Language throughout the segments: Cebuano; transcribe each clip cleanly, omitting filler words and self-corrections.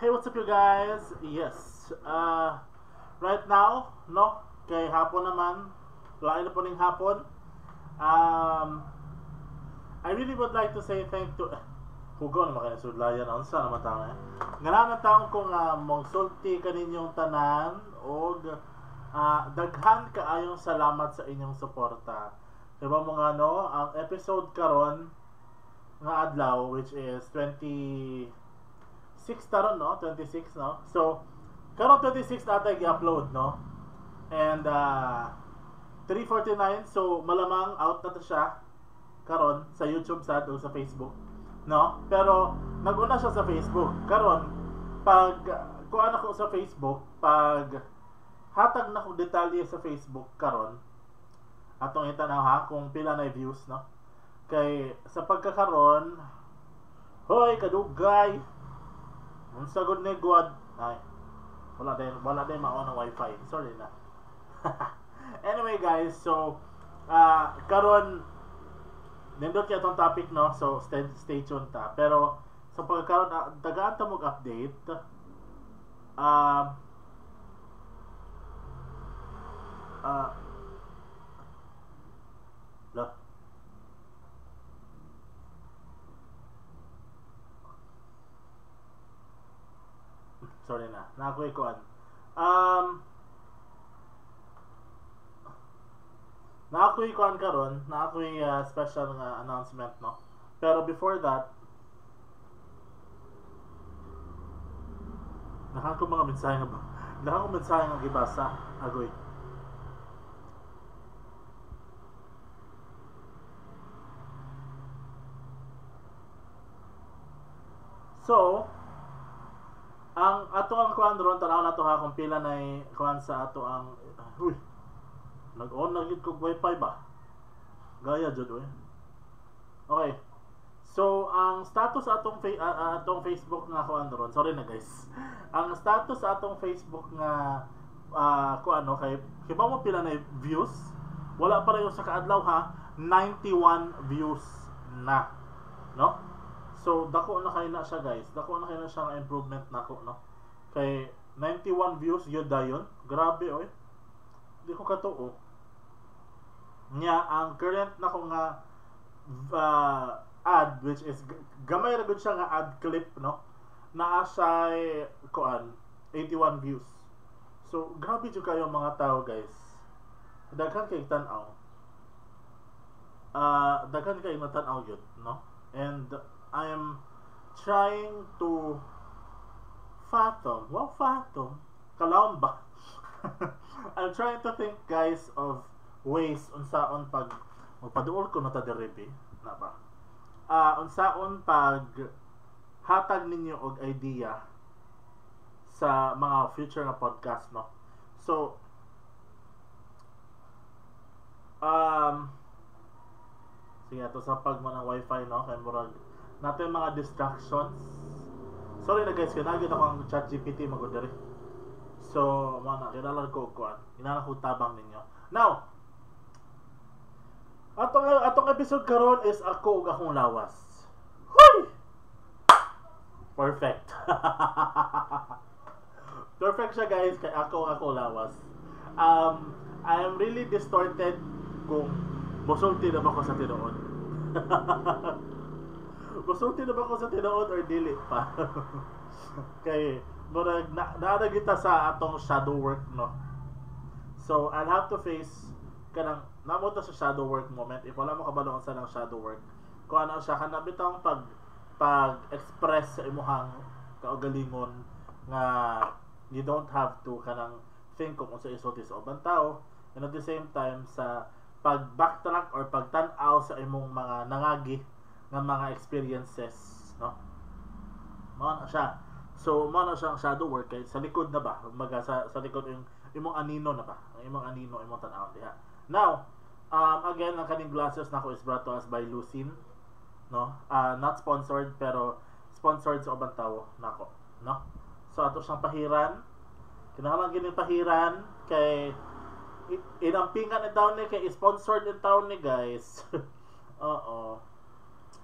Hey, what's up, you guys? Yes. Right now, no? Kay hapon naman. Lain na po ning hapon. I really would like to say thank to... Hugaw naman kayo sudlayan. Unsa naman tao eh. Ngana taon ko nga mongsulti kaninyong tanan og daghan kaayong salamat sa inyong suporta. Diba mo nga no, ang episode karon nga adlaw, which is 26 taron, no? 26, no? So, karon 26 na gi-upload, no? And 3:49, so malamang out na to siya karon sa YouTube sad o sa Facebook, no? Pero naguna siya sa Facebook. Karon pag kuan ako sa Facebook, pag hatag na ko detalye sa Facebook karon, atong itanaw ha kung pila na views, no? Kay sa pagkakaron, hoy kadugay. Unsa gud ni gwad? Ay. Wala din mao ng wifi. Sorry na. Anyway guys, so karon nindot kay atong topic, no? So stay tuned ta. Pero sa pagkakaron dagaan ta mog update. La. Sorry na. Naakoy kuan. Naakoy kuan karon, naakoy special nga announcement, no. Pero before that, naka ko mga mensahe nga ba? Naka ko mensahe nga gibasa, agoy. So, ang ato ang kuan ron, tan-aw na to ha kung pila nay kuan sa ato ang uy. Nag-on na gid kog wifi ba? Gaya jud oy. Okay. So, ang status atong atong Facebook nga kuan ron, sorry na guys. Ang status atong Facebook nga kuan no, kay kiba mo pila na views? Wala pa rayo sa kaadlaw ha, 91 views na, no? So, dako na kayo na siya guys. Dako na kayo na siya nga improvement nako, no? Kay 91 views yun dayon. Grabe oy. Di ko katuo. Nya ang current nako nga ad, which is gamay ra gud siya nga ad clip, no? Naa siya kuan 81 views. So, grabe jud kayo mga tao guys. Daghan kay tan-aw. Daghan kay matan-aw gyud, no? And I am trying to fathom. Wow, fathom? Kalawang ba? I'm trying to think guys of ways unsaon pag magpaduol ko na ta diri na ba? Unsaon pag hatag ninyo og idea sa mga future nga podcast, no? So sige ato sa pag mo ng wifi, no, kay murag nato yung mga distractions. Sorry na guys, kaya nagyod ako ang ChatGPT magod diri. So, mga kilala ko kuan, kinahanglan ko tabang ninyo. Now, atong episode karon is ako ug akong lawas. Huy! Perfect. Perfect siya guys, kay ako ug akong lawas. I am really distorted kung mosulti na ba ko sa tinuod. Mosulti na ba ko sa tinuod or dili pa? Kay murag naa kita sa atong shadow work, no. So I'll have to face kanang namo ta sa shadow work moment. If wala mo kabalo unsa nang shadow work, kung ano siya kana bitawng pag express sa imuhang kaugalingon nga you don't have to kanang think kung unsa isulti sa ubang tao, and at the same time sa pag backtrack or pagtan-aw sa imong mga nangagi nga mga experiences, no? Mao na siya. So mao na siya ang shadow work kay sa likod na ba? Kumbaga sa likod yung imong anino na ba? Ang imong anino imong tan-aw diha. Now, again, ang kaning glasses nako is brought to us by Lucine, no? Not sponsored pero sponsored sa ubang tawo nako, no? So ato siyang pahiran. Kinahanglan gini pahiran kay inampingan in taon ni kay sponsored in taon ni guys. Oo.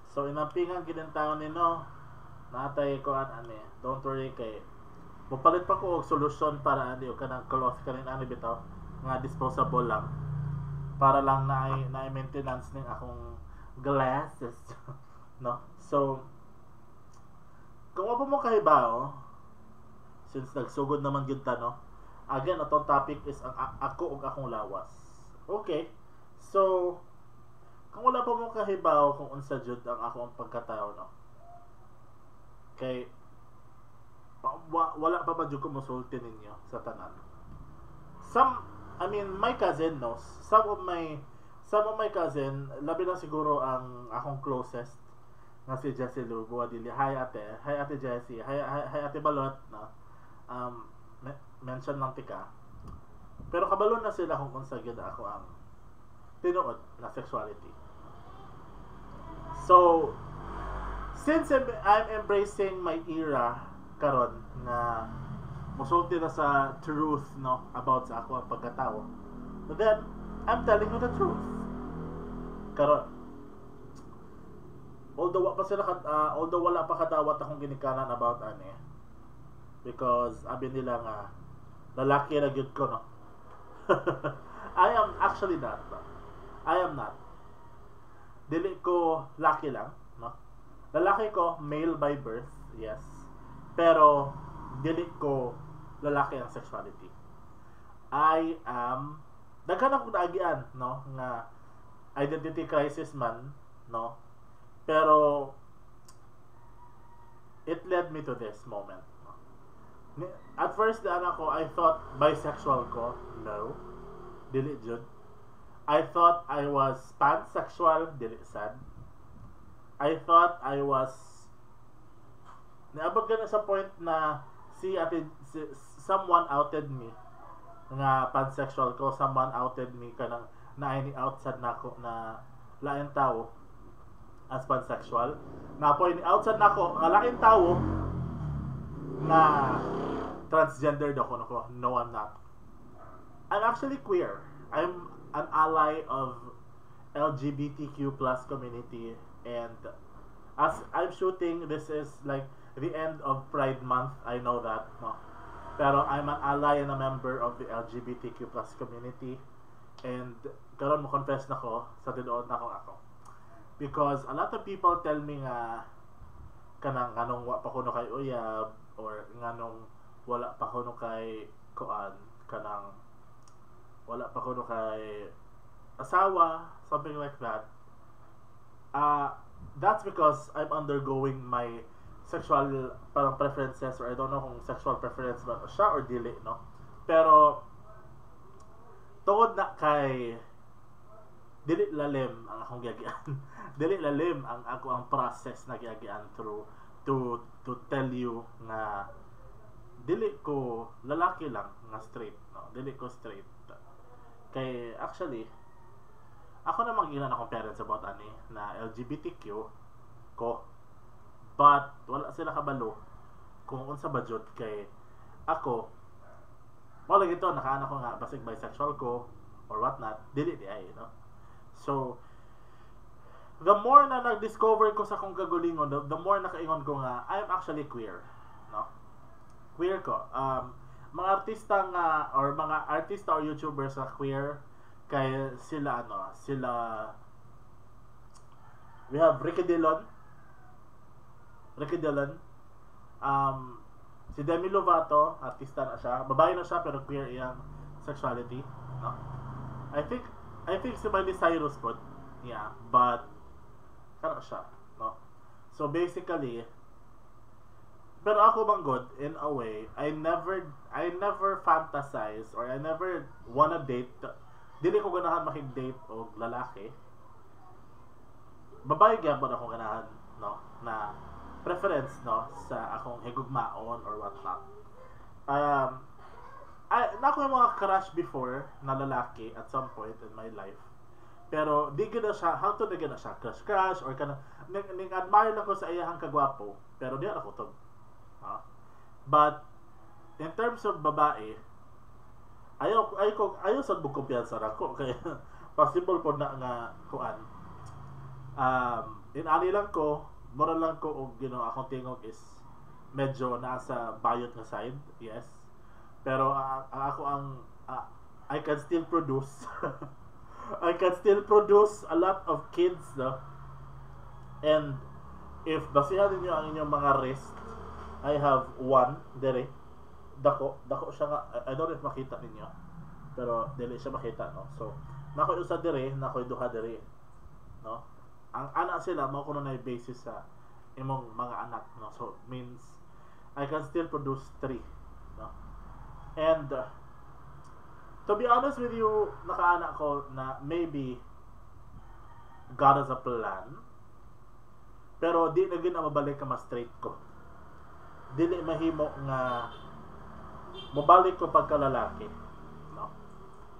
So inampingan gini taon ni, no. Naa tay kuan ani. Don't worry kay mopalit pa ko og solusyon para ani, og kanang cloth kanin ani bitaw nga disposable lang para lang na maintenance ning akong glasses, no? So kung wa pa mo kahibaw, since nagsugod naman gyud ta, no, again, atong topic is ang ako ug akong lawas. Okay, so kung wala pa mo kahibaw kung unsa jud ang ako ang pagkatao, no, kay wala pa ba jud ko mosulti ninyo sa tanan. Some, I mean, my cousin knows. Some of my cousin, labi na siguro ang akong closest nga si Jessie Lugo Adili. Hi, ate. Hi, Ate Jessie. Hi, hi, hi, Ate Balot, no. Mention lang tika. Pero kabalo na sila kung unsa gyud ako ang tinuod na sexuality. So, since I'm embracing my era karon nga musulti na sa truth, no, about sa ako ang pagkatao, then I'm telling you the truth karon, although wala pa kadawat akong ginikanan about ani because abi nila nga lalaki ra gyud ko, no. I am actually not, no? I am not. Dili ko laki lang, no. Lalaki ko, male by birth, yes, pero dili ko lalaki ang sexuality. I am, daghan akong naagian, no, nga identity crisis man, no. Pero it led me to this moment, no? At first daan ako, I thought bisexual ko. No. Dili jud. I thought I was pansexual, dili sad. I thought I was, niabot ka na sa point na si ate si, someone outed me nga pansexual ko, someone outed me kanang na ni outside nako na lain tao as pansexual. Napoy ni outside nako nga lain tao na transgender daw ko. No, I'm not. I'm actually queer. I'm an ally of LGBTQ+ community, and as I'm shooting this is like the end of Pride Month. I know that, no, pero I'm an ally and a member of the LGBTQ+ community, and karon mo confess na ko sa tinuod na ako because a lot of people tell me nga kanang nganong wa pa kuno kay uyab or nganong wala pa kuno kay kuan, kanang wala pa kuno kay asawa, something like that. That's because I'm undergoing my sexual parang preferences, or I don't know kung sexual preference ba siya or dili, no, pero tungod na kay dili lalim ang akong giagian, dili lalim ang ako ang process na giagian through to tell you nga dili ko lalaki lang nga straight, no. Dili ko straight kay actually ako na giingnan akong parents about ani na LGBTQ ko, but wala sila kabalo kung unsa ba jud kay ako mo lagi to nakaana ko nga basig bisexual ko or what not. Dili di ay, no. So the more na nag-discover ko sa akong kagulingon, the more nakaingon ko nga I'm actually queer, no. Queer ko. Mga artista nga or mga artista or YouTubers sa queer kay sila ano, sila, we have Ricky Dillon. Ricky Dillon. Si Demi Lovato, artista na siya. Babae na siya pero queer iyang sexuality, no? I think si Miley Cyrus po. Yeah, but kana siya, no? So basically, pero ako bang good in a way, I never fantasize or I never wanna date. Dili ko ganahan makig-date og lalaki. Babae gyapon akong ganahan, no, na preference, no, sa akong higugmaon or what not. I, na ako yung mga crush before na lalaki at some point in my life. Pero di gid na siya, hangtod na gid na siya crush crush or kana ning admire lang ko sa iyahang kagwapo, pero di na ko to. Ha? But in terms of babae, ayaw ayaw ko ayaw sad mo kumpiyansa ra ko kay possible po na nga kuan. Inani lang ko. Mura lang ko og akong tingog is medyo nasa bayot nga side, yes. Pero ako ang I can still produce. I can still produce a lot of kids, no? And if basihan ninyo ang inyong mga wrist, I have one dere. Dako, dako siya nga. I don't know if makita ninyo. Pero dili siya makita, no? So, nakoy usa dere, nakoy duha dere. No? Ang anak sila mao kuno na basis sa imong mga anak, no? So, means I can still produce three, no? And to be honest with you, nakaanak ko na maybe God has a plan. Pero di na gyud na mabalik ka mas straight ko. Dili mahimo nga mobalik ko pagkalalaki, no?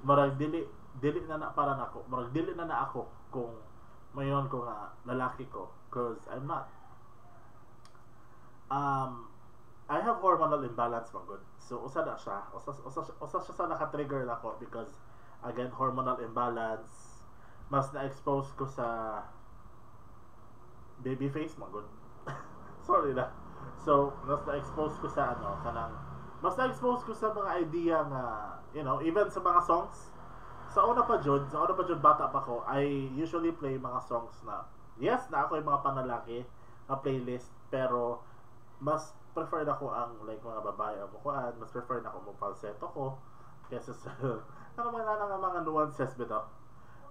Murag dili dili na na para nako. Murag dili na na ako kung mayon ko nga lalaki ko, 'cause I'm not. I have hormonal imbalance man gud. So usa na siya, usa siya sa naka-trigger nako because again, hormonal imbalance, mas na-expose ko sa baby face man gud. Sorry na. So, mas na-expose ko sa ano, kanang mas na-expose ko sa mga idea nga, even sa mga songs. Sa una pa jud, bata pa ko, I usually play mga songs na, yes, na ako yung mga panlalaki na playlist, pero mas prefer na ko ang like mga babae ang mukuan, mas prefer na ko mo falsetto ko kaysa sa ano mga nga mga nuances bitaw.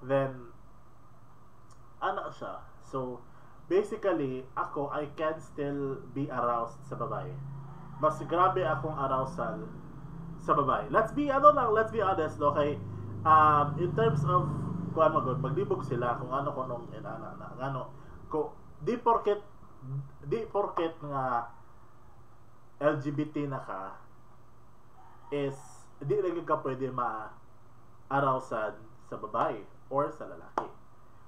Then ano siya. So basically, ako, I can still be aroused sa babae. Mas grabe akong arousal sa babae. Let's be ano lang, let's be honest, no, kay in terms of kuan magod, maglibog sila kung ano ko nung inana na ngano ko di porket nga LGBT na ka is di lagi ka pwede ma arousan sa babae or sa lalaki.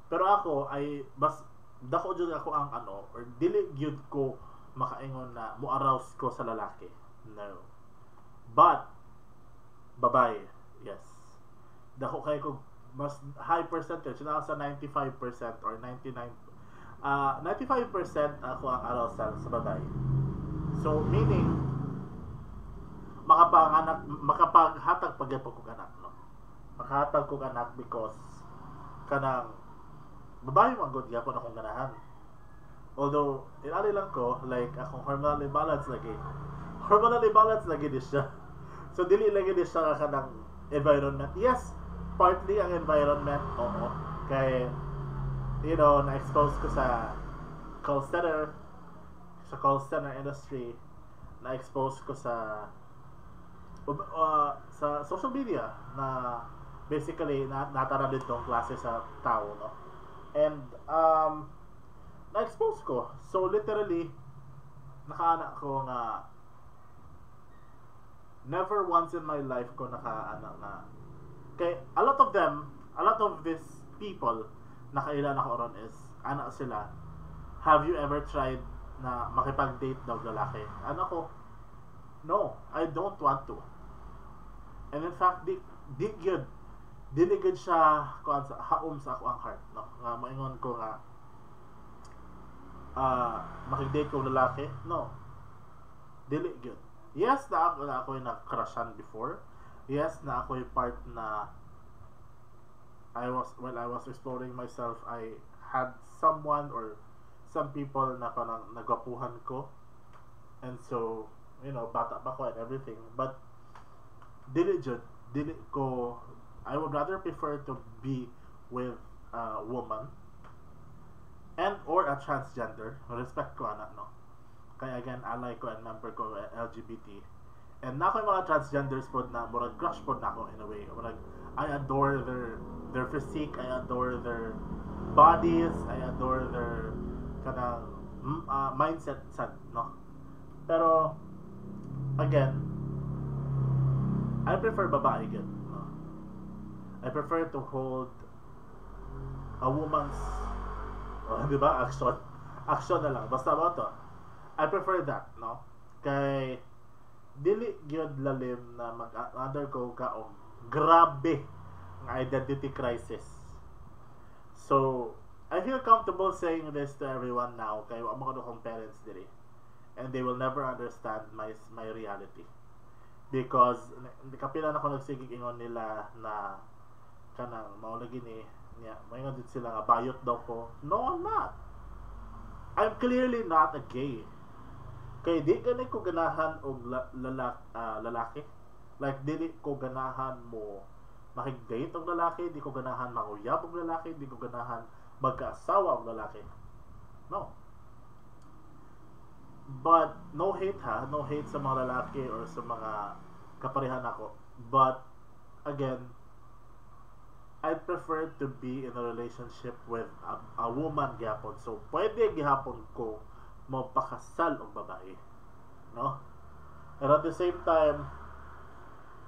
Pero ako ay mas dako jud ako ang ano or dili gyud ko makaingon na mo arouse ko sa lalaki. No. But babae, yes. Dako kay ko, mas high percentage na sa 95% or 99, 95% ako ang arousal sa babae. So meaning makapanganak, makapaghatag pagyapon kog anak, no. Makahatag kog anak because kanang babae man gud gyapon akong ganahan. Although inali lang ko, like akong hormonal imbalance lagi. Hormonal imbalance lagi di siya. So dili lagi di siya kanang environment. Yes, partly ang environment, oo. Kay na-expose ko sa call center industry, na-expose ko sa social media na basically na natara ditong klase sa tao, no? And na-expose ko. So literally nakaana ko nga never once in my life ko nakaana nga kay a lot of them, a lot of these people nakailan ako ron is ana sila, "Have you ever tried na makipag-date daw lalaki?" Ano ko, "No, I don't want to." And in fact, di gyud dili gyud siya kuan sa haom sa ako ang heart, no, nga moingon ko nga makig-date ko lalaki. No, dili gyud. Yes, na ako na crushan before. Yes, na ako yung part na I was when I was exploring myself, I had someone or some people na parang nagwapuhan ko. And so, bata pa ko and everything. But dili jud, dili ko, I would rather prefer to be with a woman and or a transgender. Respect ko ana, no. Kaya again, ally ko and member ko LGBT. And na ako yung mga transgenders pod na murag crush pod na ako in a way. Murag I adore their physique, I adore their bodies, I adore their kanang mindset sad, no. Pero again, I prefer babae gyud, no. I prefer to hold a woman's, oh, di ba? Action. Action na lang. Basta ba to? I prefer that, no? Kay dili gyud lalim na mag-undergo ka og grabe nga identity crisis. So, I feel comfortable saying this to everyone now kay wa man akong parents diri and they will never understand my reality because kapila na ko nagsigig ingon nila na kanang mao lagi ni niya, moingon din sila nga bayot daw ko. No, I'm not. I'm clearly not a gay kay di gani ko ganahan og lalaki. Like, dili ko ganahan mo makig-date og lalaki, di ko ganahan manguyab og lalaki, di ko ganahan magkaasawa og lalaki. No. But no hate ha, no hate sa mga lalaki or sa mga kaparehan ako. But again, I prefer to be in a relationship with a woman gyapon. So pwede gihapon ko mapakasal og babae. No? And at the same time,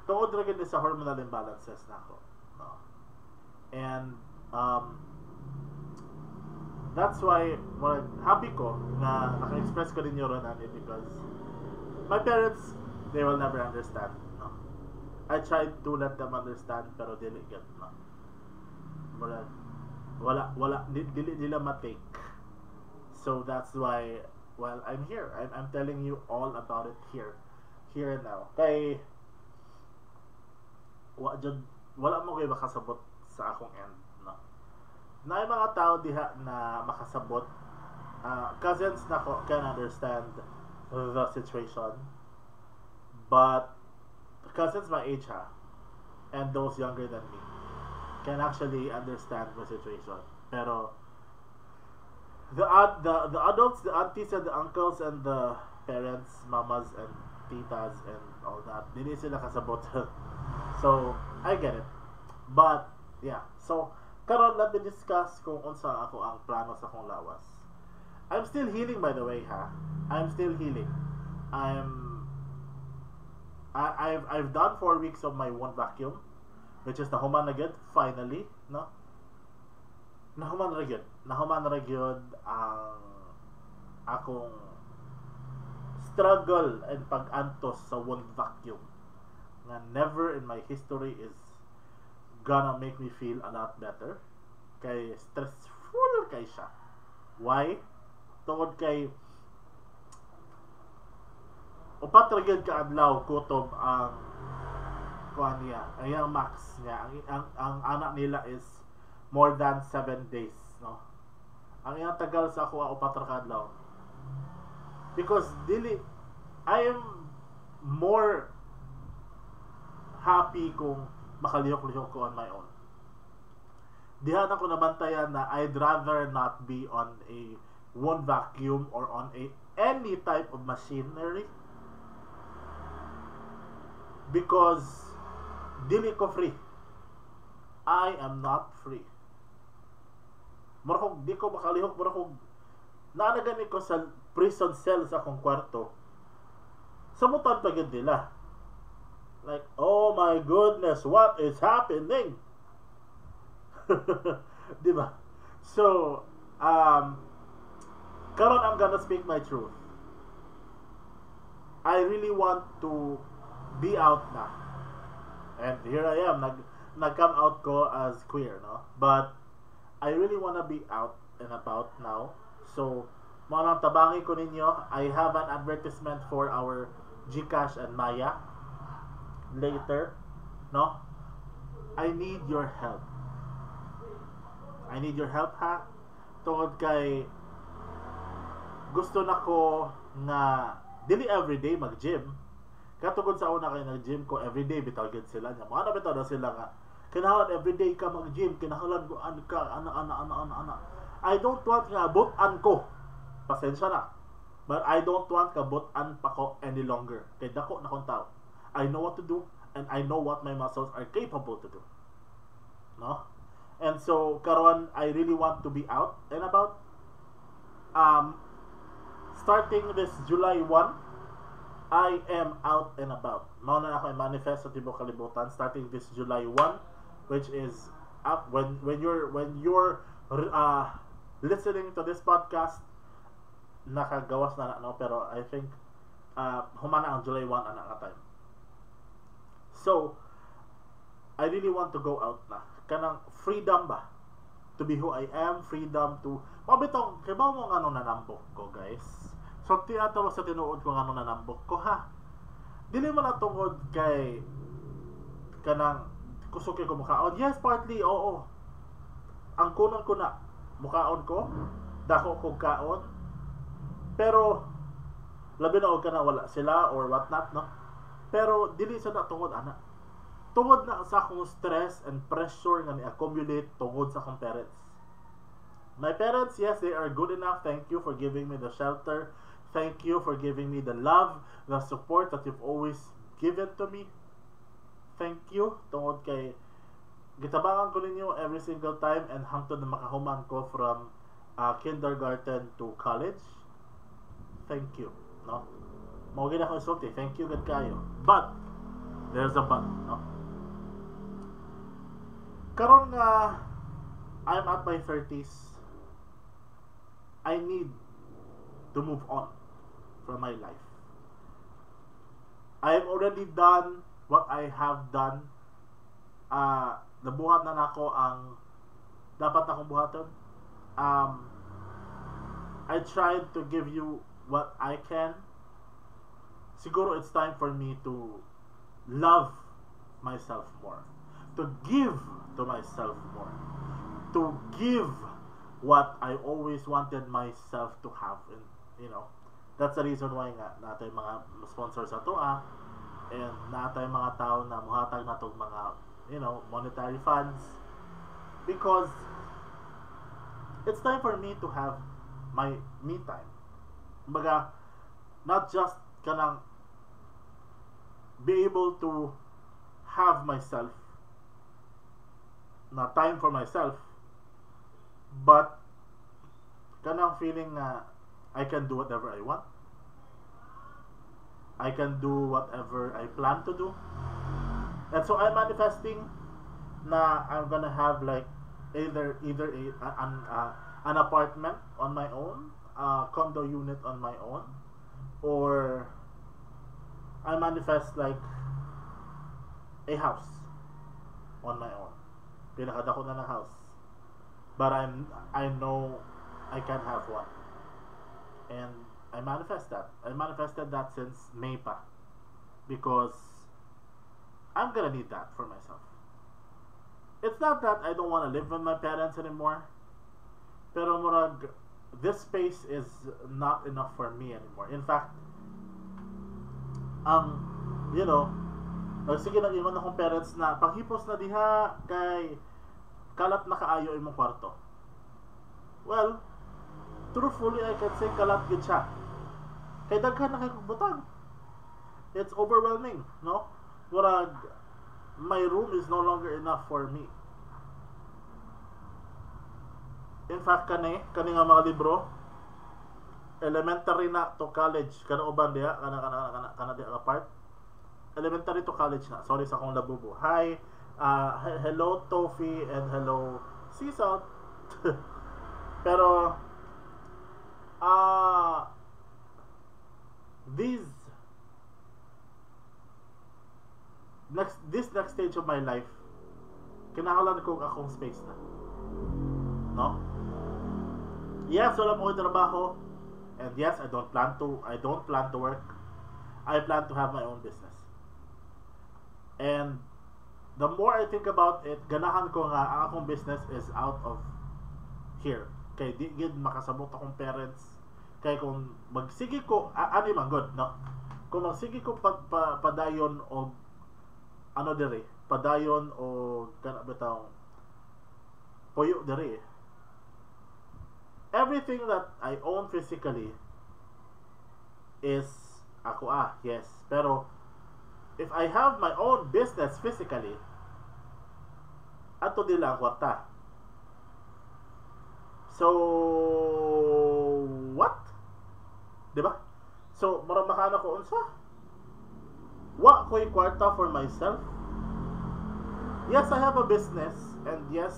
tungod ra gid sa hormonal imbalances nako. No? And that's why murag happy ko na naka-express ko ninyo ron ani because my parents, they will never understand, no? I tried to let them understand pero dili gyud, no? Murag wala dili nila ma-take. So that's why, well, I'm here. I'm telling you all about it here and now. Kay wa jud, wala mo kay makasabot sa akong end, no? Naay mga tao diha na makasabot. Cousins nako can understand the situation, but cousins my age ha and those younger than me can actually understand my situation, pero the adults, the aunties and the uncles and the parents, mamas and titas and all that, dili sila kasabot. So I get it. But yeah, so karon let me discuss kung unsa ako ang plano sa akong lawas. I'm still healing, by the way ha. I'm still healing. I've done 4 weeks of my wound vacuum, which is nahuman na gyud finally, no? Nahuman ra gyud. Nahuman ra gyud ang akong struggle and pag-antos sa wound vacuum nga never in my history is gonna make me feel a lot better kay stressful kay siya. Why? Tungod kay 4 ra gyud ka adlaw kutob ang kuan niya, ang iyang max niya. Ang anak nila is more than 7 days, no? Ang iyang tagal sa ako, 4 ra ka adlaw. Because dili, I am more happy kung makalihok-lihok ko on my own. Diha na ko nabantayan na I'd rather not be on a wound vacuum or on a any type of machinery because dili ko free. I am not free. Mura kog di ko makalihok, mura kog naa na gani ko sa prison cell sa akong kwarto. Samutan pa gyud nila. Like, "Oh my goodness, what is happening?" Di ba? So, karon I'm gonna speak my truth. I really want to be out na. And here I am, nag-come out ko as queer, no? But I really wanna be out and about now. So, mao nang tabangi ko ninyo. I have an advertisement for our GCash and Maya later, no? I need your help. I need your help ha. Tungod kay gusto na ko nga dili everyday mag-gym. Katugod sa una kay nag-gym ko everyday bitaw gyud sila niya. Mga na bitaw na sila nga kinahanglan everyday ka mag-gym, kinahanglan ko an ka ana ana ana ana ana. I don't want nga butan ko. Pasensya na. But I don't want ka butan pa ko any longer. Kay dako na kong tao. I know what to do and I know what my muscles are capable to do. No? And so karon I really want to be out and about. Starting this July 1, I am out and about. Mao na ako i-manifest sa tibok kalibutan starting this July 1, which is up when you're listening to this podcast, nakagawas na na, no? Pero I think humana ang July 1 ana nga time. So I really want to go out na. Kanang freedom ba? to be who I am, freedom to mao bitong kay mo nganong nanambok ko, guys. So ti ato sa tinuod ko nganong nanambok ko, ha. Dili man na tungod kay kanang kusog kay ko mukaon. Yes, partly, oo. Ang kunon ko na mukaon ko, dako kog kaon. Pero labi na og kana wala sila or what not, no? Pero dili sa na tungod ana. Tungod na sa akong stress and pressure nga ni-accumulate tungod sa akong parents. My parents, yes, they are good enough. Thank you for giving me the shelter. Thank you for giving me the love, the support that you've always given to me. Thank you. Tungod kay gitabangan ko ninyo every single time and hangtod na makahuman ko from kindergarten to college. Thank you. No? Mao gyud ako isulti. Thank you gud kayo. But there's a but, no? Karon nga I'm at my 30s, I need to move on from my life. I have already done what I have done. Nabuhat na nako ang dapat akong buhaton. I tried to give you what I can. Siguro it's time for me to love myself more. To give to myself more. To give what I always wanted myself to have. And, that's the reason why nga naa tay mga sponsors sa ato and naa tay mga tao na muhatag natong mga monetary funds because it's time for me to have my me time. Kumbaga, not just kanang be able to have myself na time for myself, but kanang feeling na I can do whatever I want, I can do whatever I plan to do. And so I'm manifesting na I'm gonna have like either a an apartment on my own, a condo unit on my own, or I manifest like a house on my own. Pinakadako na ng house. But I know I can have one. And I manifest that. I manifested that since May pa. Because I'm gonna need that for myself. It's not that I don't want to live with my parents anymore. Pero murag, this space is not enough for me anymore. In fact, ang, sige, nag-ingon akong parents na panghipos na diha kay kalat na kaayo imong kwarto. Well, truthfully, I can say kalat gid siya. Kay daghan na kay kog butang. It's overwhelming, no? Murag my room is no longer enough for me. In fact, kani nga mga libro, elementary na to college, kana uban diha, kana diha ka part. Elementary to college na. Sorry sa akong labubo. Hi, hello Tofi and hello Sea Salt. Pero these next this next stage of my life, kinahanglan ko akong space na. No? Yes, wala po ko'y trabaho. And yes, I don't plan to work. I plan to have my own business. And the more I think about it, ganahan ko nga ang akong business is out of here. Kay di gid makasabot akong parents. Kay kung magsige ko, ani man good, no? Kung magsige ko padayon og ano dire, padayon o kana bitawng puyo dire. Everything that I own physically is ako ah, yes. Pero if I have my own business physically, ato nila ang kwarta. So, what? Diba? So, mura makana ko unsa? Wa ko'y kwarta for myself. Yes, I have a business and yes,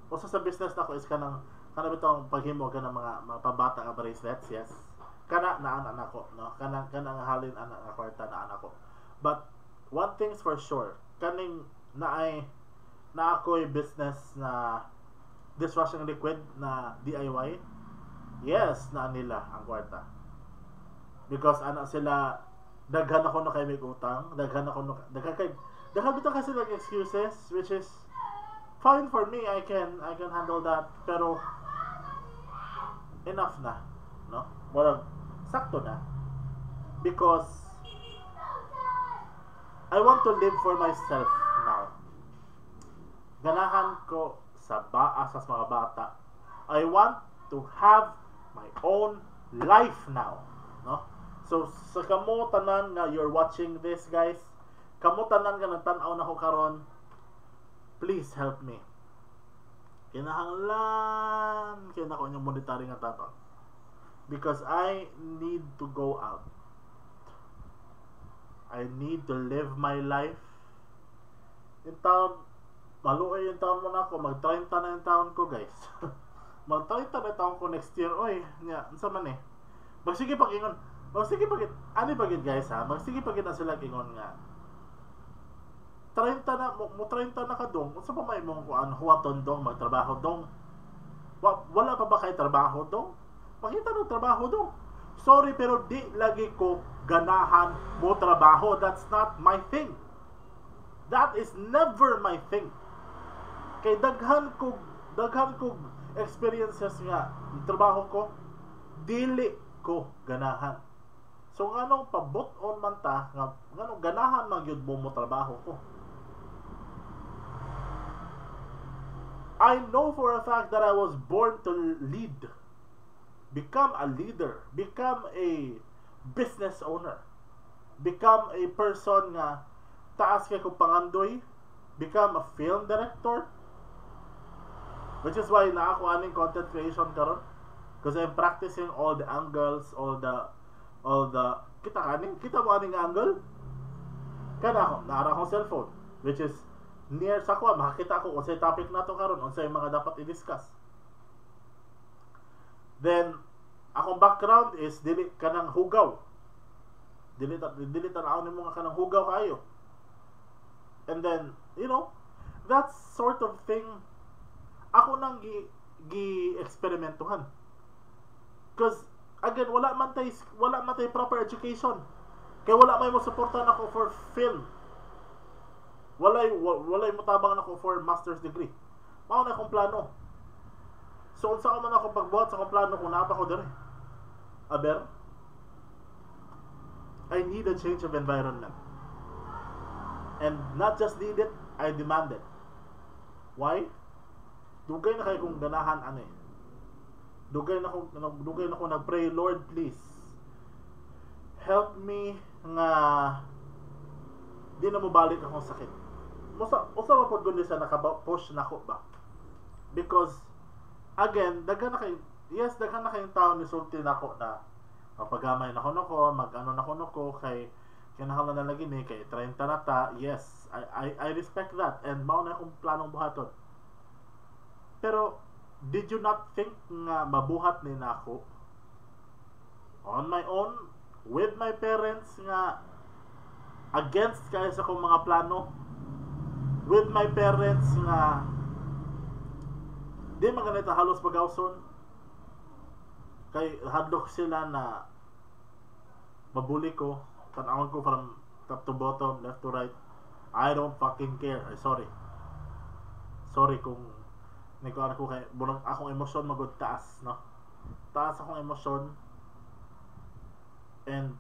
usa sa business nako is kanang kana bitong paghimo kanang mga pambata nga bracelets, yes. Kana naa na nako, no? Kanang halin ana nga kwarta naa nako. But one thing's for sure, kaning naay Na ako'y business na dishwashing liquid na DIY. Yes, na nila ang kwarta. Because ana sila, daghan ako na kay may utang, daghan ako na daghan kay daghan bitaw kasi like excuses, which is fine for me. I can handle that, pero enough na, no? Murag sakto na because I want to live for myself now. Ganahan ko sa baas sa mga bata. I want to have my own life now, no? So sa kamo tanan nga you're watching this, guys, kamo tanan nga nagtan-aw nako karon, please help me. Kinahanglan kay nako inyong monetary nga tabang. Because I need to go out. I need to live my life. Intawon, maluoy intawon mo nako, mag-30 na intawon ko, guys. Mag-30 na taon ko next year. Oy, nya, unsa man eh. Magsige pag ingon, magsige pag ani pag, guys, ha, magsige pag na sila ingon nga 30 na mo, mo 30 na ka dong, unsa pa may imong kuan huwaton dong, magtrabaho dong? Wala pa ba kay trabaho dong? Pakita ng trabaho dong. Sorry, pero di lagi ko ganahan mo trabaho. That's not my thing. That is never my thing. Kay daghan ko experiences nga trabaho ko dili ko ganahan. So nganong pabut-on man ta nga nganong ganahan man gyud mo mo trabaho ko? I know for a fact that I was born to lead. Become a leader, become a business owner, become a person nga taas kay kong pangandoy, become a film director. Which is why na ako aning content creation karon. Because I'm practicing all the angles, all the kita kaning kita mo aning angle. Kana ako, naara akong cellphone, which is near sa ko, makakita ako unsay topic nato karon, unsay mga dapat i-discuss. Then akong background is dili kanang hugaw. Dili tan-aw nimo nga kanang hugaw kayo. And then, that sort of thing ako nang gi eksperimentuhan. Cause again, wala man tay proper education. Kay wala may mo suporta nako for film. Walay mo tabang nako for master's degree. Mao na akong plano. So unsa man ako pagbuhat sa akong plano kung naa pa ko diri? Aber I need a change of environment. And not just need it, I demand it. Why? Dugay na kay kong ganahan ani. Dugay na ko nagpray, "Lord, please help me nga di na mo balik akong sakit." Musa usa pa pod gud sa naka-push nako ba? Because again, daghan na kayong tao ni sulti nako na mapagamay na kuno ko, mag-ano na kuno ko kay kinahanglan na lagi ni kay 30 na ta. Yes, I respect that and mao na akong planong buhaton. Pero did you not think nga mabuhat ni nako on my own with my parents nga against kayo sa akong mga plano, with my parents nga di man ganito halos pagawson kay hadlok sila na mabuli ko? Tanawon ko from top to bottom, left to right. I don't fucking care. Ay, sorry, sorry kung nikuan ko kay bunang akong emosyon magud taas, no? Taas akong emosyon and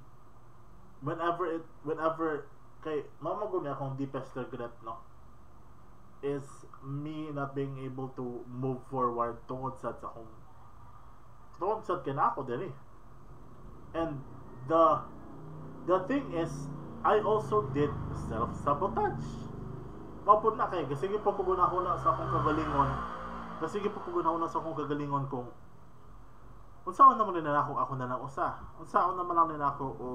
whenever kay mao gud ni akong deepest regret, no, is me not being able to move forward tungod sad kay naa ko diri. And the thing is, I also did self sabotage. Mao pud na kay sige po ko gunahuna sa akong kagalingon, kasi sige po ko gunahuna sa akong kagalingon kung unsaon naman nila ako, ako na lang usa, unsaon naman lang nila ako o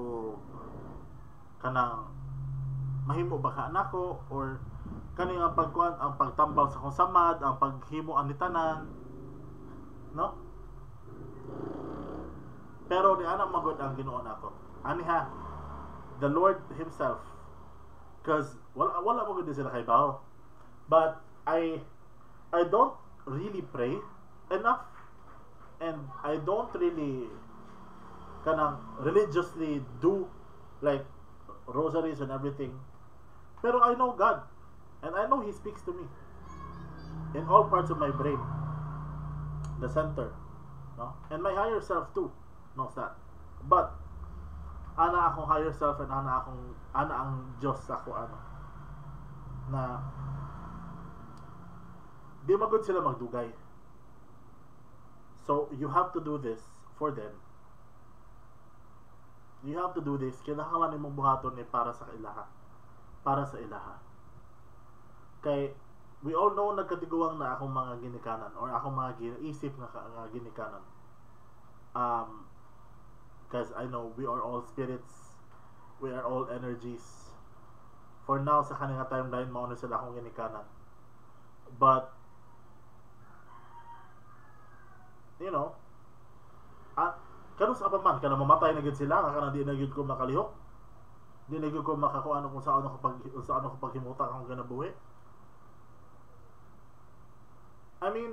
kanang mahimo ba ka nako or kani ang pagkuan, ang pagtambal sa akong samad, ang paghimo ani tanan, no? Pero di ana magod ang Ginoo nako ani ha, the Lord himself, cause wala magud sila kay bawo, but I don't really pray enough and I don't really kanang religiously do like rosaries and everything. Pero I know God and I know He speaks to me in all parts of my brain, the center, no? And my higher self too knows that. But ana akong higher self and ana ang Diyos sa ako, ano na di magud sila magdugay. So you have to do this for them. You have to do this. Kinahanglan nimong buhaton ni para sa ilaha. Para sa ilaha. Kay we all know nagkatiguang na akong mga ginikanan or akong mga ginaisip nga ginikanan. Because I know we are all spirits. We are all energies. For now, sa kaning timeline, mao na sila akong ginikanan. But at kanus pa man kana mamatay na gid sila, kana di na gid ko makalihok, di na gid ko makakuano kung sa ano ko paghimuta akong ganabuhi. I mean,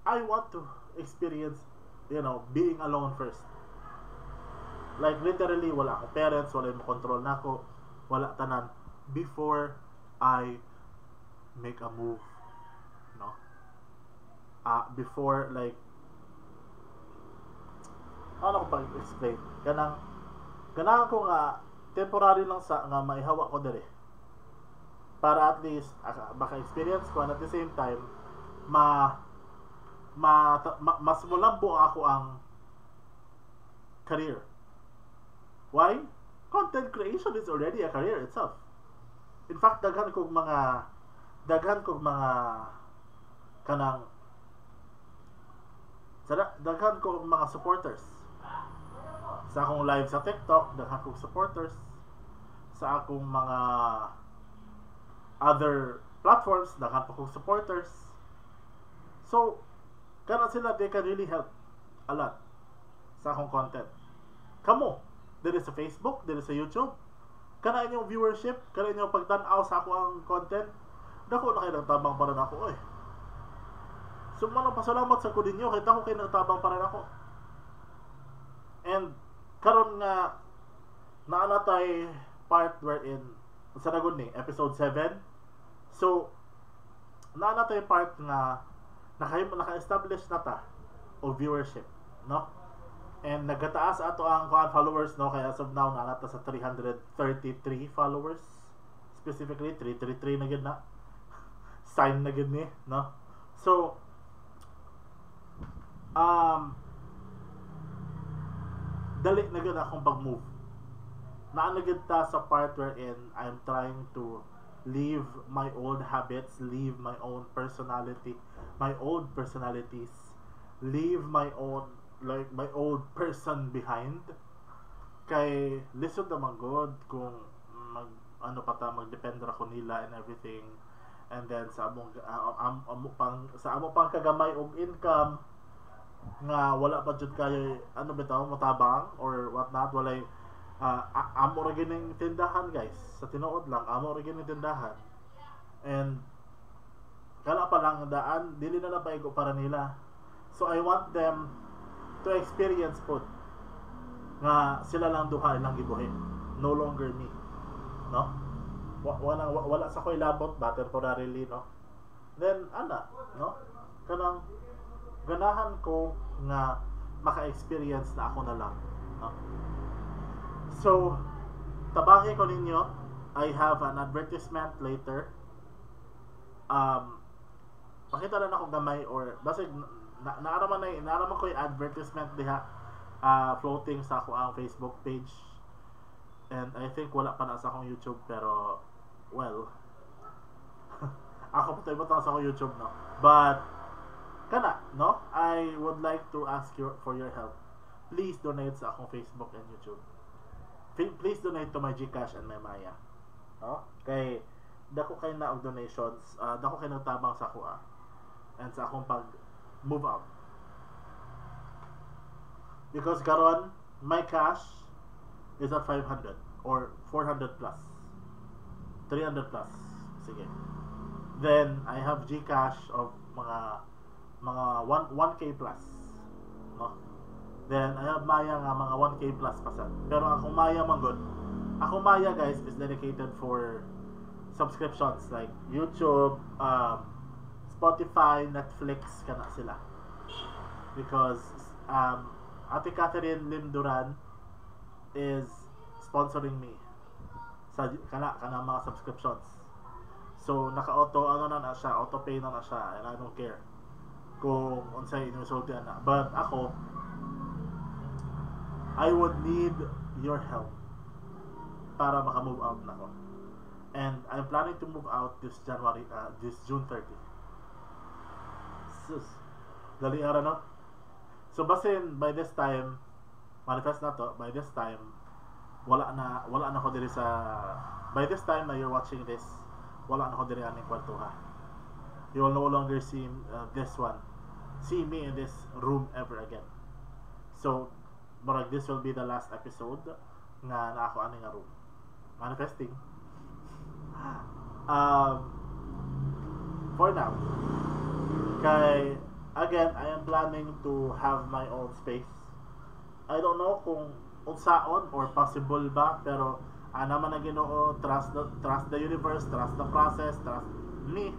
I want to experience being alone first, like literally wala akong parents, wala mo control nako, wala tanan, before I make a move, no? Before, like, ano ko pag-explain, kanang ganahan ko nga temporary lang sa nga maihawa ko diri para at least maka-experience ko and at the same time ma mas mulambo ako ang career. Why? Content creation is already a career itself. In fact, daghan kog mga kanang sa daghan kog mga supporters sa akong live sa TikTok, daghan kog supporters sa akong mga other platforms, daghan pa kog supporters. So, kana sila, they can really help a lot sa akong content. Kamo, diri sa Facebook, diri sa YouTube, kana inyong viewership, kana inyong pagtan-aw sa ako ang content, dako na kayo nagtabang para nako, oy. So, manang pasalamat sa ko ninyo, kay dako kayo nagtabang para nako. And karon nga naa na tay part wherein sa nagud ni episode 7. So naa na tay part nga naka-establish na ta og viewership, no? And nagataas ato ang kuan followers, no? Kaya as of now naa na ta sa 333 followers. Specifically 333 na gid na. Sign na gid ni, no? So dali na gid akong pag-move. Naa na gid ta sa part wherein I'm trying to leave my old habits, leave my own personality, my old personalities, leave my own, like, my old person behind. Kay lisod naman god kung mag ano pa ta, magdepende ra ko nila and everything. And then sa among amo pang sa amo pang kagamay og income nga wala pa jud kayo ano bitaw motabang or what not, walay amo ra gining tindahan, guys. Sa tinuod lang, amo ra gining tindahan and kana pa lang daan dili na lang paigo para nila. So I want them to experience pod nga sila lang duha ilang gibuhi, no longer me, no? Wala sa ko'y labot ba temporarily, no? Then ana, no, kanang ganahan ko nga maka-experience na ako na lang, no? So tabangi ko ninyo. I have an advertisement later. Pakita lang ako gamay or basig na, naaraman ko yung advertisement diha floating sa ako ang Facebook page and I think wala pa na sa akong YouTube, pero well, ako pa tayo sa akong YouTube, no? But kana, no, I would like to ask you for your help. Please donate sa akong Facebook and YouTube. Please donate to my GCash and my Maya, no? Kay dako kay na og donations, dako kay nagtabang sa ako and sa akong pag move out, because karon my cash is at 500 or 400 plus, 300 plus. Sige. Then I have GCash of mga 1 1K plus, no? Then I have Maya nga mga 1K plus pa sad. Pero akong Maya man gud, akong Maya, guys, is dedicated for subscriptions like YouTube, Spotify, Netflix, kana sila. Because Ate Catherine Lim Duran is sponsoring me sa kana mga subscriptions. So naka-auto ano na na siya, auto pay na na siya, and I don't care kung unsay inyong sulti ana. But ako, I would need your help para maka-move out na ko. And I'm planning to move out this January, this June 30. Sus. Dali ara, no? So basin by this time, manifest na to, by this time wala na ko diri sa, by this time na you're watching this, wala na ko diri aning kwarto ha. You will no longer see this one. See me in this room ever again. So murag this will be the last episode nga na ako ani nga room. Manifesting. For now. Kay again, I am planning to have my own space. I don't know kung unsaon or possible ba, pero ana man ang Ginoo, trust the universe, trust the process, trust me.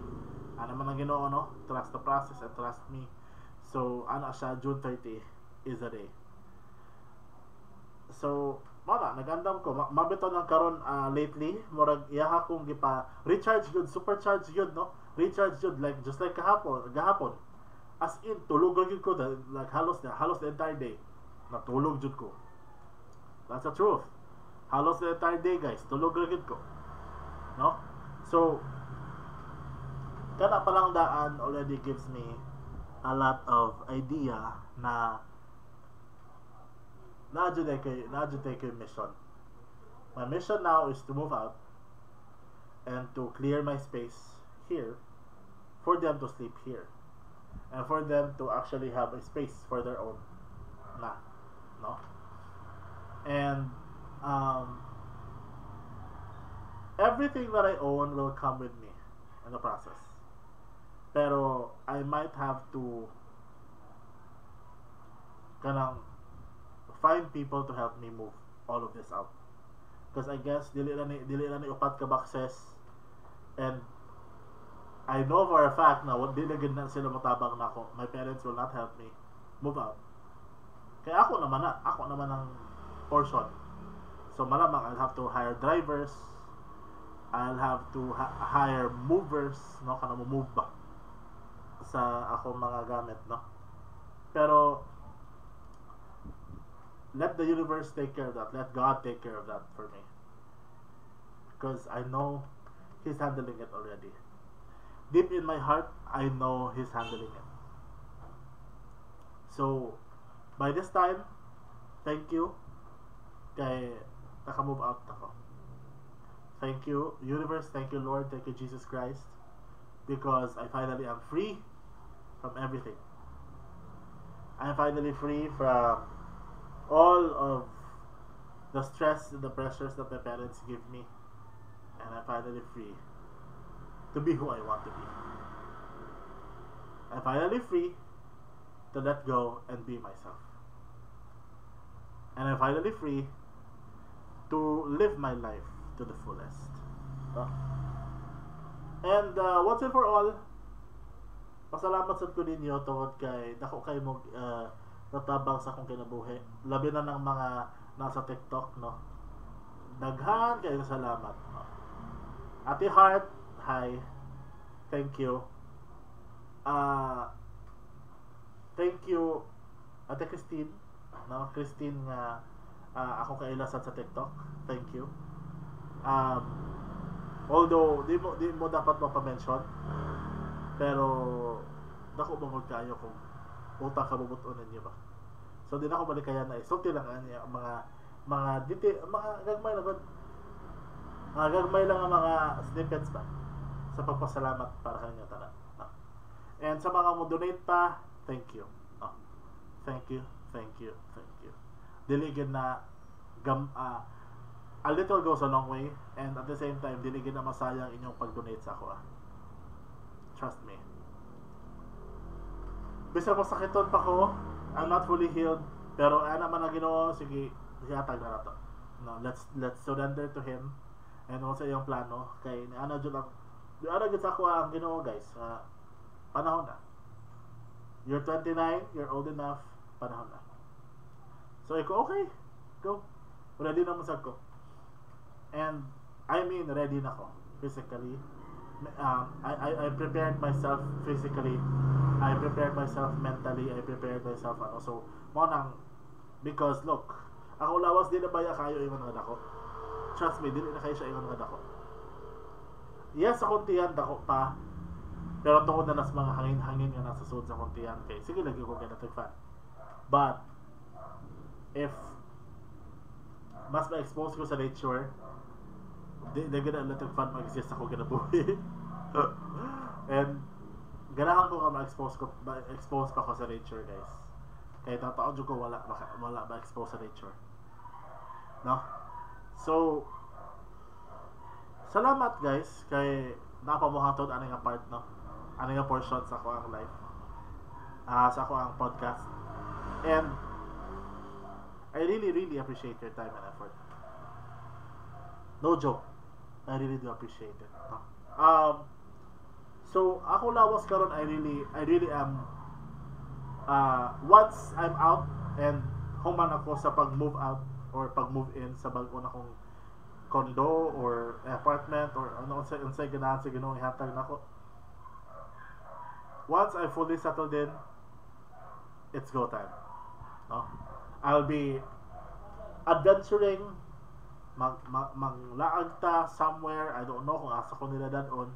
Ana man ang Ginoo, no? Trust the process and trust me. So ana siya, June 30 is a day. So mao na, nagandam ko mabito nang karon, lately murag iyaha kong gipa recharge gyud, supercharge gyud, no? Recharge gyud, like just like kahapon, gahapon, as in tulog ra gyud ko like halos the entire day natulog jud ko. That's the truth. Halos the entire day, guys, tulog ra gyud ko, no? So kana pa lang daan already gives me a lot of idea na naa jud kay mission. My mission now is to move out and to clear my space here for them to sleep here and for them to actually have a space for their own na, no? And everything that I own will come with me in the process, pero I might have to kanang find people to help me move all of this out because I guess dili na ni upat ka boxes, and I know for a fact na what, dili gid na sila motabang nako. My parents will not help me move out kaya ako naman ang portion. So malamang I'll have to hire drivers, I'll have to hire movers, no, kana mo move ba sa akong mga gamit, no? Pero let the universe take care of that. Let God take care of that for me because I know He's handling it already. Deep in my heart, I know He's handling it. So by this time, thank you kay naka-move out ako. Thank you, universe. Thank you, Lord. Thank you, Jesus Christ, because I finally am free from everything. I'm finally free from all of the stress and the pressures that my parents give me, and I'm finally free to be who I want to be. I'm finally free to let go and be myself. And I'm finally free to live my life to the fullest. No? And once and for all, pasalamat sad ko ninyo tungod kay dako kay mo natabang sa akong kinabuhi. Labi na ng mga nasa TikTok, no? Daghan kayo salamat. No? Ate Heart, hi. Thank you. Thank you, Ate Christine, no? Christine nga ako kaila sad sa TikTok. Thank you. Although di mo dapat mapa-mention, pero dako mo kayo kung utang kabubut-on ninyo ba. So di na ako balikayan na isulti lang ani ang mga detail, mga gagmay lang gud. Mga gagmay lang ang mga snippets ba sa pagpasalamat para kanyo tanan. No? And sa mga mo donate pa, thank you. No? Thank you, thank you, thank you. Dili gyud na gam a little goes a long way, and at the same time dili gyud na masayang inyong pag-donate sa ako ah. Trust me. Bisag masakiton pa ko, I'm not fully healed, pero ana man ang Ginoo, sige, ihatag na nato. No, let's surrender to Him and also iyang plano kay ana jud ang ana jud sa ako ang Ginoo, guys. Panahon na. You're 29, you're old enough, panahon na. So iko, "Okay, go." Ready na mo sad ko. And I mean, ready na ko physically. I prepared myself physically. I prepared myself mentally. I prepared myself ano. So, mao nang because look, ako lawas di na baya kayo ingon nga dako. Trust me, dili na kayo siya ingon nga dako. Yes, akong tiyan dako pa. Pero tungod na nas mga hangin-hangin nga nasa sud sa akong tiyan kay sige lagi ko kay fan. But if mas ma-expose ko sa nature, di di gana electric fan mag-exist ako kinabuhi. And ganahan ko nga ma-expose pa ko sa nature, guys. Kay tataon jud ko wala ma-expose sa nature. No? So salamat, guys, kay napamuhatod ani nga part, no. Ani nga portion sa ako ang life. Sa ako ang podcast. And I really, really appreciate your time and effort. No joke. I really do appreciate it. No? So ako lawas karon, I really am, once I'm out and human ako sa pag-move out or pag-move in sa bag-o na kong condo or apartment or ano unsay ganahan sa Ginoo ihatag nako. Once I fully settled in, it's go time. No? I'll be adventuring, maglaag ta somewhere. I don't know kung asa ko nila dad-on,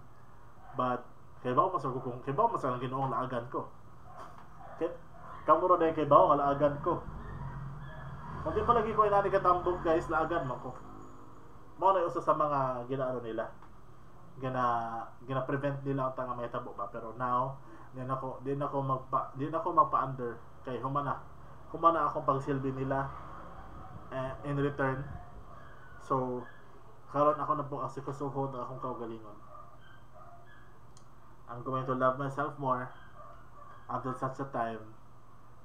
but kay bawo man sa ang Ginoong laagan ko. Kay kamo ra kay bawo nga laagan ko. Kung di pa lagi ko inani katambok, guys, laagan man ko. Mao na usa sa mga ginaano nila. Gina prevent nila ang tanga mahitabo ba, pero now di na ako magpa-under kay human na akong pagsilbi nila in return. So karon ako na po asikasuhon ang akong kaugalingon. I'm going to love myself more until such a time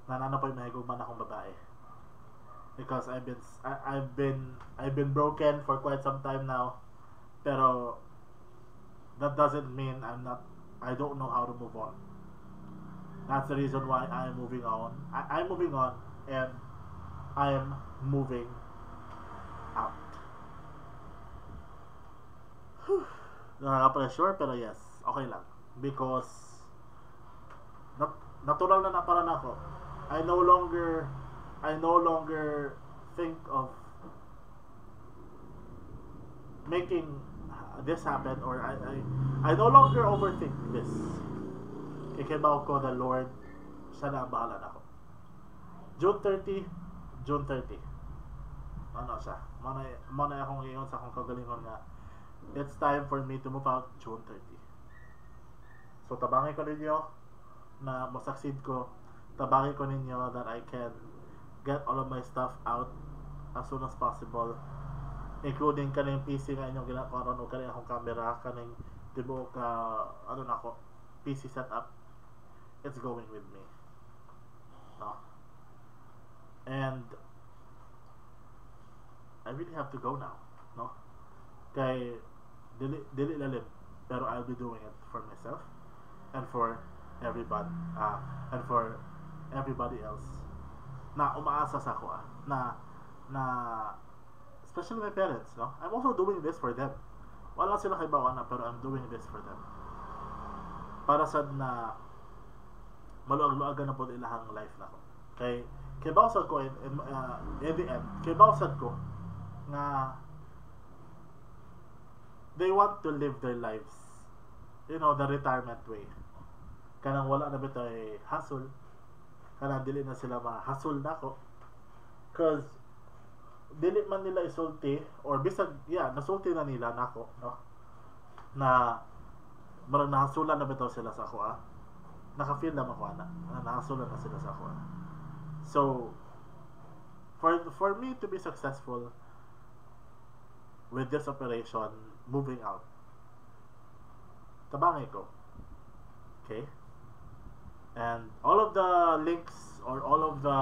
na naa na po'y mahigugman akong babae. Because I've been broken for quite some time now. Pero that doesn't mean I don't know how to move on. That's the reason why I'm moving on. I'm moving on and I am moving out. Whew. Nakaka-pressure, pero yes, okay lang. Because natural na na para nako. I no longer think of making this happen or I no longer overthink this. Kay kibaw ko the Lord, siya na ang bahala nako. June 30, June 30. Ano siya? Mao na akong ingon sa akong kagalingon nga it's time for me to move out June 30. So tabangi ko ninyo na mo-succeed ko. Tabangi ko ninyo that I can get all of my stuff out as soon as possible, including kaning PC nga inyong ginakaroon o kaning akong camera, kaning tibuok ka ano nako PC setup. It's going with me, no? And I really have to go now, no, kay dili dili lalim, pero I'll be doing it for myself and for everybody and for everybody else na umaasa sa ako, na especially my parents, no? I'm also doing this for them. Wala sila kay na, pero I'm doing this for them para sad na maluag-luagan na po ilahang life nako, kay kay sad ko in the end, kay sad ko nga they want to live their lives the retirement way, kanang wala na bitay hassle, kanang dili na sila ma-hassle nako, 'cause dili man nila isulti or bisag, yeah, nasulti na nila nako, no, na marang nahasulan na bitaw sila sa ako, naka-feel naman ko ana na nahasulan na sila sa ako. So for me to be successful with this operation, moving out, tabangi ko. Okay? And all of the links or all of the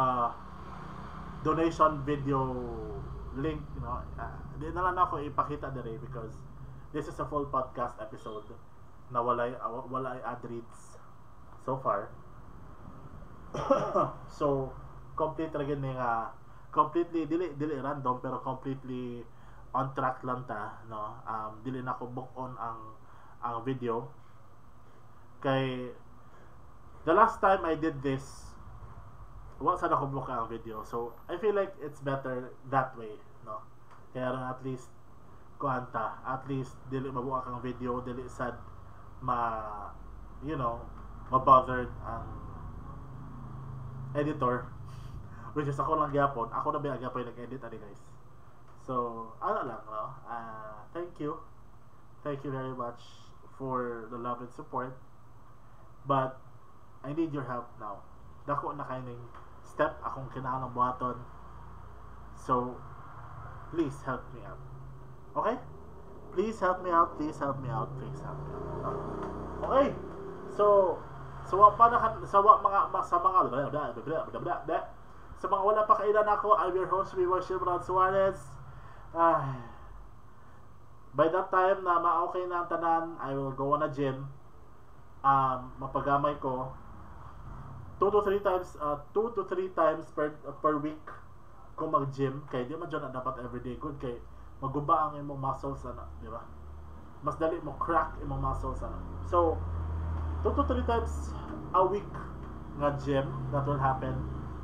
donation video link, di na lang ako ipakita diri because this is a full podcast episode na walay ad reads so far. So complete ra gyud ni nga, completely dili random pero completely on track lang ta, no? Dili na ko book on ang video kay the last time I did this, wa sad ako book ang video. So I feel like it's better that way, no? Kaya at least kuan ta, at least dili mabuak ang video, dili sad ma you know ma-bothered ang editor, which is ako lang gyapon. Ako na ba gyapon nag-edit ani, guys? So ano lang, no? Thank you, thank you very much for the love and support, but I need your help now. Dako na kay ning step akong kinahanglan buhaton, so please help me out, okay? Please help me out, please help me out, please help me out, no? Okay, so sa wa pa na sa wa mga sa mga blah, blah, blah, blah, blah, blah. Sa mga wala pa kaila nako, I'm your host, River Shimron Suarez. Ay, by that time na ma-okay na ang tanan, I will go on a gym. Mapagamay ko 2 to 3 times, 2 to 3 times per week ko mag-gym kay di man jud na dapat everyday good kay maguba ang imong muscles ana, di ba? Mas dali mo crack imong muscles ana. So 2 to 3 times a week nga gym, that will happen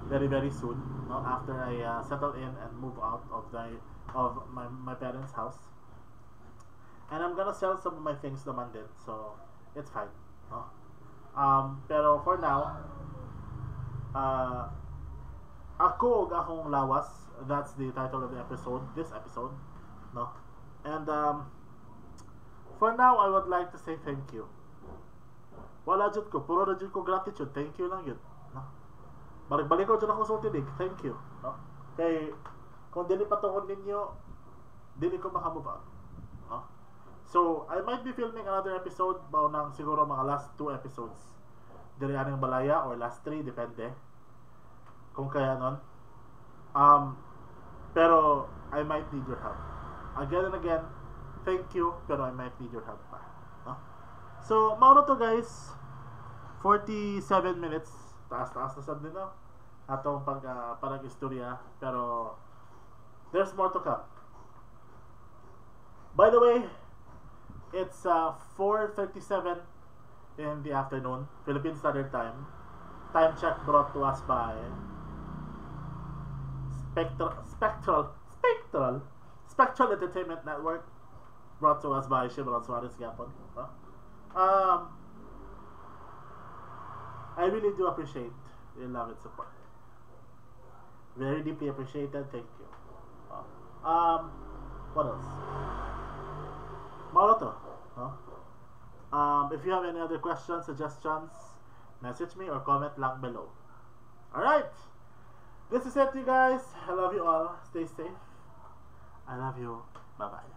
very very soon, no? After I settle in and move out of my parents' house, and I'm gonna sell some of my things naman din, so it's fine, no? Pero for now, "Ako ug Akong Lawas," that's the title of the episode, this episode, no? And for now, I would like to say thank you. Wala jud ko, puro na jud ko gratitude. Thank you lang jud, no? Balik-balik ko jud ako sa tinig. Thank you, no? Kay kung dili pa tungod ninyo, dili ko makamove out, no? So I might be filming another episode mao nang siguro mga last two episodes diri aning balaya or last three, depende kung kaya nun. Pero I might need your help. Again and again, thank you, pero I might need your help pa, no? So mao to, guys. 47 minutes, taas-taas na sad din, no, atong pag parang istorya, pero there's more to come. By the way, it's 4:37 in the afternoon, Philippine Standard Time. Time check brought to us by Spectral Entertainment Network, brought to us by Shimron Suarez gyapon, no? I really do appreciate your love and support. Very deeply appreciated. Thank you. What else? Mao to, no? If you have any other questions, suggestions, message me or comment lang below. Alright! This is it, you guys. I love you all. Stay safe. I love you. Bye-bye.